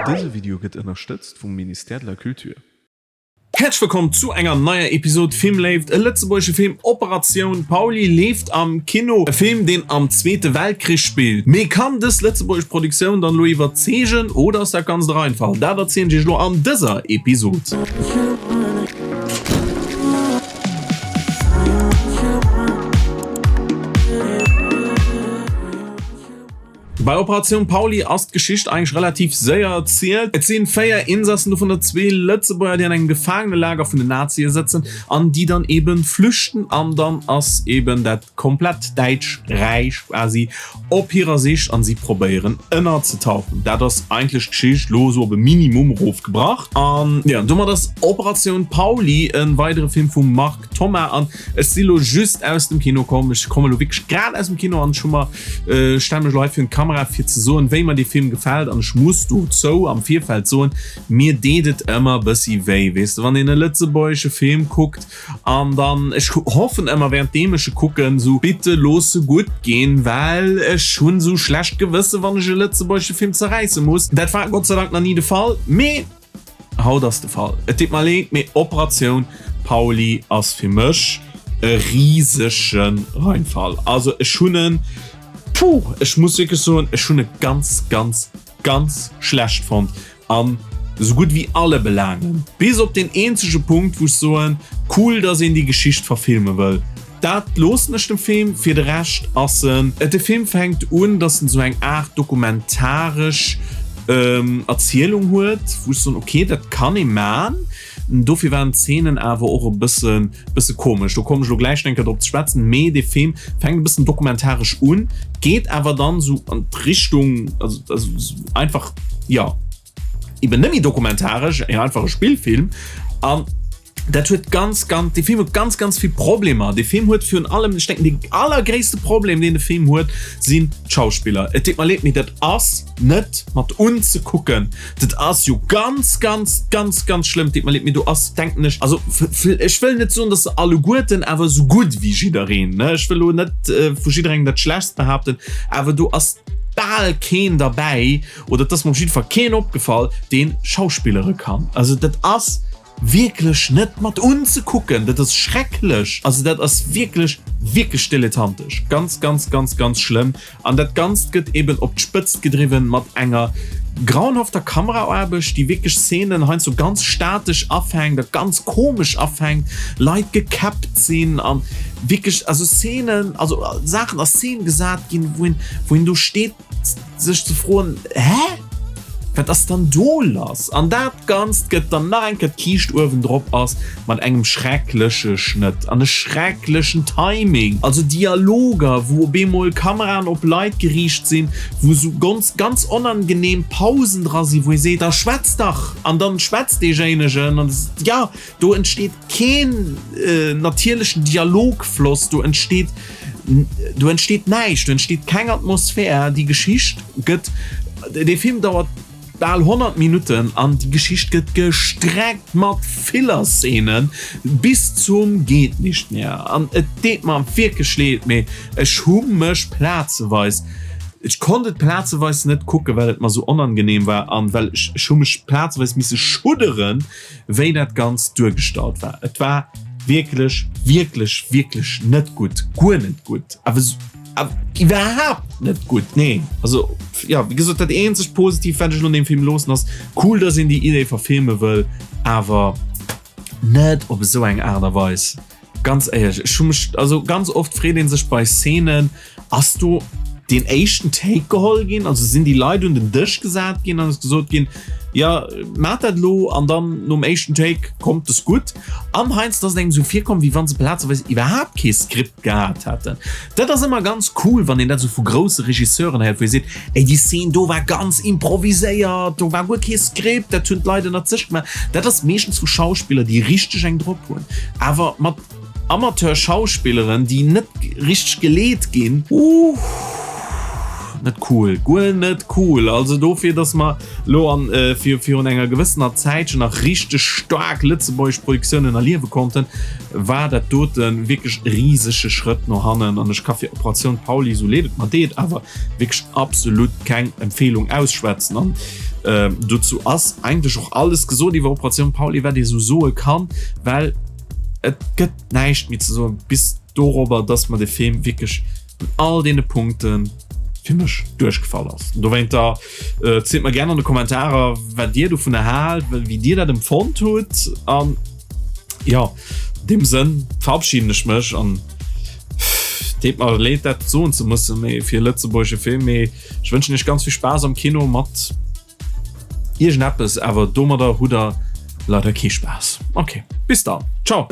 Dëse Video gëtt ënnerstëtzt vum Ministère de la Culture. Häerzlech wëllkomm zu enger neier Episod Filmléift, e lëtzebuergesche Film Operatioun Pauly leeft am Kino. E Film deen am Zweete Weltkrich spillt. Mee kann dës lëtzebuergesch Produktioun dann elo iwwerzeegen oder ass dat Ganzt e Reinfall? Dat erzielen ech iech elo an dëser Episod. Bei Operatioun Pauly ass d'Geschicht eigentlech relativ séier erzielt. Et sinn 4 Insassen, dovunner zwee Lëtzebuerger, déi an engem Gefaangenelager vun den Nazie sëtzen an déi dann eben flüchten an dann ass eben dat komplett däitsch Räich quasi op hirer Sich an si probéieren ënnerzetauchen. Dat ass eigentlech d'Geschicht lo sou op e Minimum erofgebrach. An jo, domat ass Operatioun Pauly e weidere Film vum Marc Thoma an ech si lo just aus dem Kino komm. Ech komme lo wierklech grad aus dem Kino an ech hu mer äh, stelle mech lo hei virun d'Kamera fir ze soen, wéi mer dee Film gefält an ech muss dozou am Virfeld soen, mir deet et ëmmer bëssi wéi, weess de, wann een e lëtzebuergesche Film kuckt an dann, ech hoffen ëmmer währenddeem ech e kucken, sou bitte looss se gutt ginn, well ech hunn sou schlecht Gewësse wann ech e lëtzebuergesche Film zerräisse muss. Dat war Gott sei Dank nach ni de Fall, mee. Haut ass de Fall. Et deet mer leed, mee Operatioun Pauly ass fir mech e risege Reinfall. Also ech hunn en, puh, ech muss wierklech soen, ech hunn e ganz, ganz, ganz schlecht fonnt an esou gutt wéi alle Belaangen. Bis op deen eenzege Punkt, wou ech soen, cool, dass een déi Geschicht verfilme wëll. Dat loossen ech dem Film, fir de Rescht ass en. De Film fänkt un, dass en esou eng Aart dokumentaresch Erzielung huet, wou ech soen, ok, dat kann ee man. Dofir waren d'Zeenen awer och e bësse bësse komesch. Do kommen ech elo gläich nach eng Kéier drop ze schwätzen. Mee de Film fänkt e bëssen dokumentaresch un, geet awer dann esou an d'Richtung, also einfach, jo. eben net méi dokumentaresch, en einfache Spillfilm an dat huet ganz ganz de Film huet ganz ganz vill Problemer. De Film huet virun allem ech denken dee allergréisste Problem deen de Film huet sinn d'Schauspiller. Et deet mer leed, mee dat ass net mat unzekucken. Dat ass jo ganz ganz ganz ganz schlëmm. Et deet mer leed, mee do ass denken ech also ech wëll net soen, datt se alleguerten awer esou gutt wéi jiddereen ne ech wëll elo net vu jidderengem dat Schlechtst behaapten, awer do ass bal keen derbäi oder et ass mer op jidde Fall keen opgefall, deen schauspillere kann. Also dat ass wierklech net mat unzekucken, dat ass schrecklech. Also dat ass wierklech, wierklech dilettantesch. Ganz, ganz, ganz, ganz schlëmm. An dat Ganzt gëtt eben op d'Spëtzt gedriwwen mat enger grauenhafter Kameraaarbecht, déi wierklech Szenen heiansdo ganz statesch afänkt a ganz komesch afänkt, Leit gekäppt sinn an wierklech also Szenen, also Saachen a Szene gesat ginn, wou een, wou een do steet, sech ze froen, Hä? Wat ass dann do lass? An dat Ganzt gëtt dann nach eng Kéier d'Kiischt uewendrop ass mat engem schreckleche Schnëtt an e schrecklechen Timing. Also Dialoger, wou op eemol Kameraen op Leit geriicht sinn, wou sou ganz, ganz onangenehm Pausen dra sinn, wou ee seet, Da schwätz dach! An dann schwätzt deejéinegen an ja, Do entsteet keen natierlechen Dialogfloss, do entsteet, do entsteet näischt, do entsteet keng Atmosphär. Déi Geschicht gëtt, dee Film dauert bal 100 Minutten an déi Geschicht gëtt gestreckt mat Filler-Szenen bis zum geht nicht mehr. An et deet mer wierklech leed, mee ech hu mech plazeweis, ech konnt et plazeweis net kucken, well et mer sou onangenehm war an well ech, ech hu mech plazeweis misse schudderen, wéi dat Ganzt duergestallt war. Et war wierklech, wierklech, wierklech net gutt, guer net gutt, awer iwwerhaapt net gutt, nee. Also jo, wéi gesot, dat eenzegt Positivt, wat ech elo un deem Film loossen, ass, cool, dass een déi Idee verfilme wëll, awer net op esou eng Aart a Weis. Ganz éierlech, ech hu mech, also ganz oft freet een sech bei Szenen, ass do deen éischten Take geholl ginn? Also sinn déi Leit un den Dësch gesat ginn an ass gesot ginn, jo maacht dat elo an dann nom éischten Take kommt es gutt? An heiansdo ass et engem esou virkomm, wéi wa se plazeweis iwwerhaapt kee Skript gehat hätten. Dat ass ëmmer ganz cool, wann een dat esou vu grousse Regisseuren héiert, wou ee seet, Ey, déi Szene do war ganz improviséiert, do war guer kee Skript, dat hunn d'Leit ënnert sech gemaach. Dat ass meeschtens vu Schauspiller, déi richteg eng drop hunn. Awer mat Amateur-Schauspilleren, déi net richteg geleet ginn, uuh. Net cool, guer net cool. Also dofir, dass mer lo an äh, fir virun enger gewëssener Zäitchen nach richteg staark lëtzebuergesch Produktiounen erliewe konnten, war dat doten wierklech e risege Schrëtt no hannen an ech ka fir Operatioun Pauli, sou leed et mer deet, awer wierklech absolut keng Empfehlung ausschwätzen an äh, dozou ass eigentlech och alles gesot iwwer Operatioun Pauli, wat ee sou soe kann, well et gëtt näischt méi ze soen bis dorobber, dass mer de Film wierklech un all deene Punkte fir mech duerchgefall ass. Dowéinter äh, zielt mer gerne an de Kommentarer, wat dir dovun haalt, wéi dir dat empfonnt hutt an ja, deem Sënn verabschieden ech mech an deet mer leed dat soen ze mussen, mee fir lëtzebuergesche Film, mee ech wënschen iech ganz vill Spaass am Kino mat Iergendeppes, awer domadder hutt der leider kee Spaass. Ok, bis dann, ciao!